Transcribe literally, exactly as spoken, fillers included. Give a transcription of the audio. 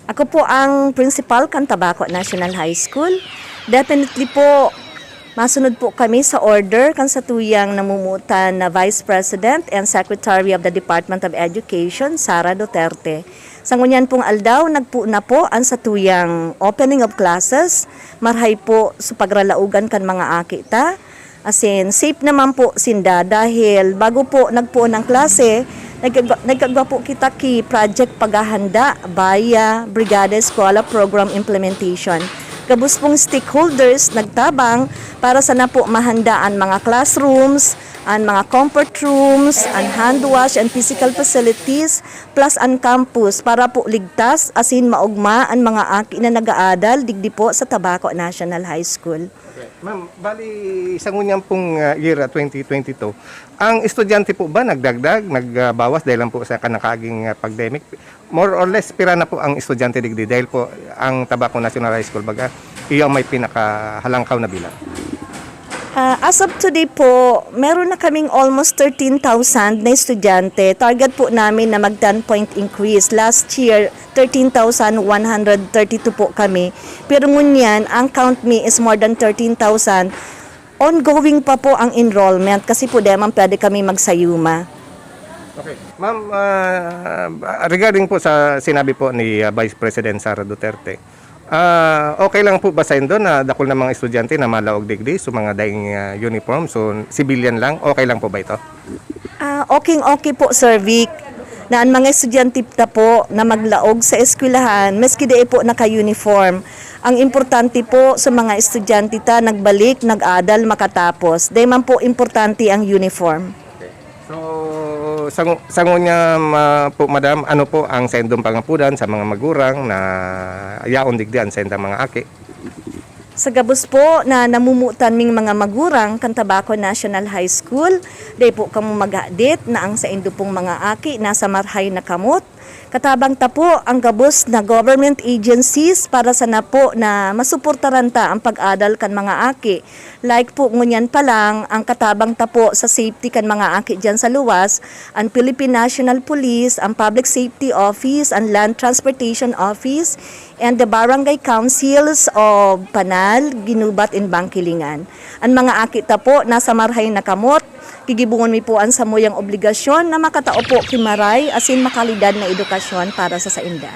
Ako po ang principal kan Tabaco National High School. Definitely po, masunod po kami sa order kan satuyang namumutan na Vice President and Secretary of the Department of Education, Sara Duterte. Sa ngunyan pong aldaw, nagpo na po ang satuyang opening of classes. Marhay po sa pagralaogan kan mga aki ta. As in, safe naman po sinda dahil bago po nagpoon ang klase, nagkagwa, nagkagwa po kita ki project paghahanda via Brigada Eskwela Program Implementation. Gabos pong stakeholders nagtabang para sana po mahanda ang mga classrooms, ang mga comfort rooms, ang hand wash and physical facilities, plus ang campus para po ligtas asin maogma ang mga aki na nag-aadal digdi po sa Tabaco National High School. Okay. Ma'am, bali sa ngunyan pong, ah, year, ah, twenty twenty-two, ang estudyante po ba nagdagdag, nagbawas dahil lang po sa kanakaging, ah, pandemic? More or less, pira na po ang estudyante digdi? Dahil po ang Tabaco National High School, baga, iyo ang may pinakahalangkaw na bilang. Ah, as of today po, meron na kaming almost thirteen thousand na estudyante. Target po namin na mag ten point increase. Last year, thirteen thousand one hundred thirty-two po kami. Pero ngunyan, ang count mi is more than thirteen thousand. Ongoing pa po ang enrollment kasi po di man pwede kami magsayuma. Okay. Ma'am, ah, regarding po sa sinabi po ni, ah, Vice President Sara Duterte, ah, okay lang po ba saindo na dakul na mga estudyante na malaog digdi, so mga daing, ah, uniform, so civilian lang, okay lang po ba ito? Ah, okay, okay po, Sir Vic, na ang mga estudyante ta po na maglaog sa eskwelahan, maski dai po naka-uniform. Ang importante po sa mga estudyante ta, nagbalik, nag-adal, makatapos. Dai man po importante ang uniform. Okay. So, sa ngu-, sa ngunyan, ah, po, madam, ano po ang saindong pangapudan sa mga magurang na yaon digdi an saindang mga aki? Sa gabos po na namumutan ming mga magurang kan Tabaco National High School, dai po kamo maghadit na ang saindo pong mga aki nasa marhay na kamot. Katabang ta po ang gabos na government agencies para sana po na masuportaran ta ang pag-adal kan mga aki. Like po, ngunyan pa lang, ang katabang ta po sa safety kan mga aki diyan sa luwas, ang Philippine National Police, ang Public Safety Office, ang Land Transportation Office, and the Barangay Councils of Panal, Ginubat, and Bangkilingan. Ang mga aki ta po nasa marhay na kamot, gigibongon mi po ang samuyang obligasyon na makatao po ki maray asin makalidad na edukasyon para sa sainda.